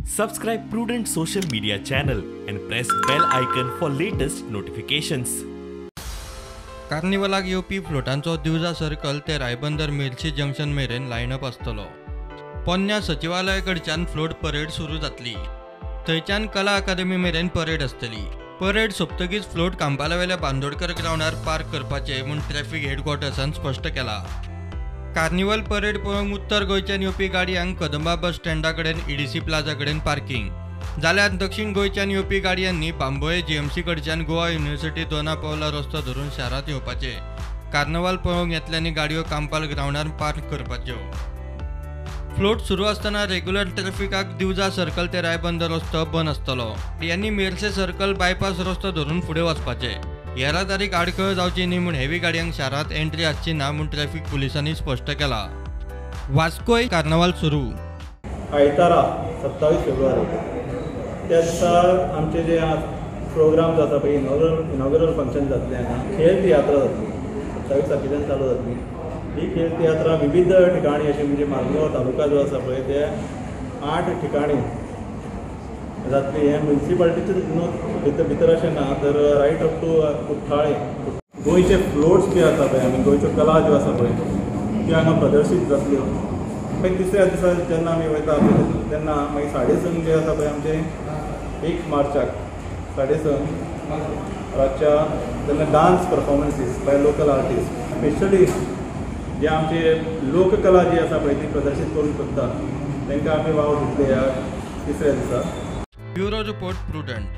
Subscribe Prudent social media channel and press bell icon for latest notifications. कार्निवलाक येवपी फ्लोटांचो दिवजा circle ते Ribandar Merces junction मेरेन लायनअप आसतलो. पोन्न्या सचिवालया कडच्यान फ्लोट परेड सुरू जातली. थंयच्यान कला अकादमी मेरेन परेड आसतली. परेड सोंपतकीच फ्लोट कांपालावेल्या बांदोडकर ग्रावंडार पार्क करपाचे म्हूण ट्रॅफिक हेडक्वॉर्टर्सान स्पश्ट केला. कार्निवल परेड पळोवंक उत्तर गोंयच्यान येवपी गाडयांक कदंबा बस स्टँडा कडेन ईडीसी प्लाझा कडेन पार्किंग, जाल्यार दक्षिण गोंयच्यान येवपी गाडयांनी बांबोळे जीएमसी कडच्यान गोवा युनिव्हर्सिटी दोना पावला रस्तो धरून शारांत येवपाचे. कार्निवाल पळोवंक येतल्यांनी गाडयो कांपाल ग्रावंडार पार्क करपाच्यो. फ्लोट सुरू आसतना रेग्युलर ट्रॅफिकाक दिवजा सर्कल ते रायबंदर रस्तो बंद आसतलो. यांनी मेरसे सर्कल बायपास रस्तो धरून फुडें वचपाचे. येरादारीक आडखळ जावची न्ही म्हूण हेवी गाडयांक शारांत एंट्री आसची ना म्हूण ट्रॅफिक पुलिसांनी स्पश्ट केला. वास्कोय कार्नावाल सुरू. आयतारा 27 फेब्रुवारी त्या दिसा आमचे जे प्रोग्राम जाता पळय, इनॉग्रल फंक्शन जातलें हांगा, खेळ तियात्रा जातली 27 तारखेच्यान चालू जातली. ही खेळ तियात्रा विविध ठिकाणी अशी म्हणजे मार्मगोवा तालुका जो आसा पळय ते 8 ठिकाणी जातली. हें म्युनिसिपालिटीचे भितर भितर अशें ना तर रायट अप टू कुठ्ठाळे गोंयचे फ्लोट्स जे आसा पळय आमी गोंयच्यो कला ज्यो आसा पळय त्यो हांगा प्रदर्शीत जातल्यो. मागीर तिसऱ्या दिसा जेन्ना आमी वयता पळय तेन्ना मागीर 6:30 जे आसा पळय आमचें 1 मार्चाक 6:30 रातच्या तेन्ना dance performances by local artist, specially जे आमचे लोककला जी आसा पळय ती प्रदर्शीत करूंक सोदता तांकां आमी वाव दितले ह्या तिसऱ्या दिसा. Bureau report, Prudent.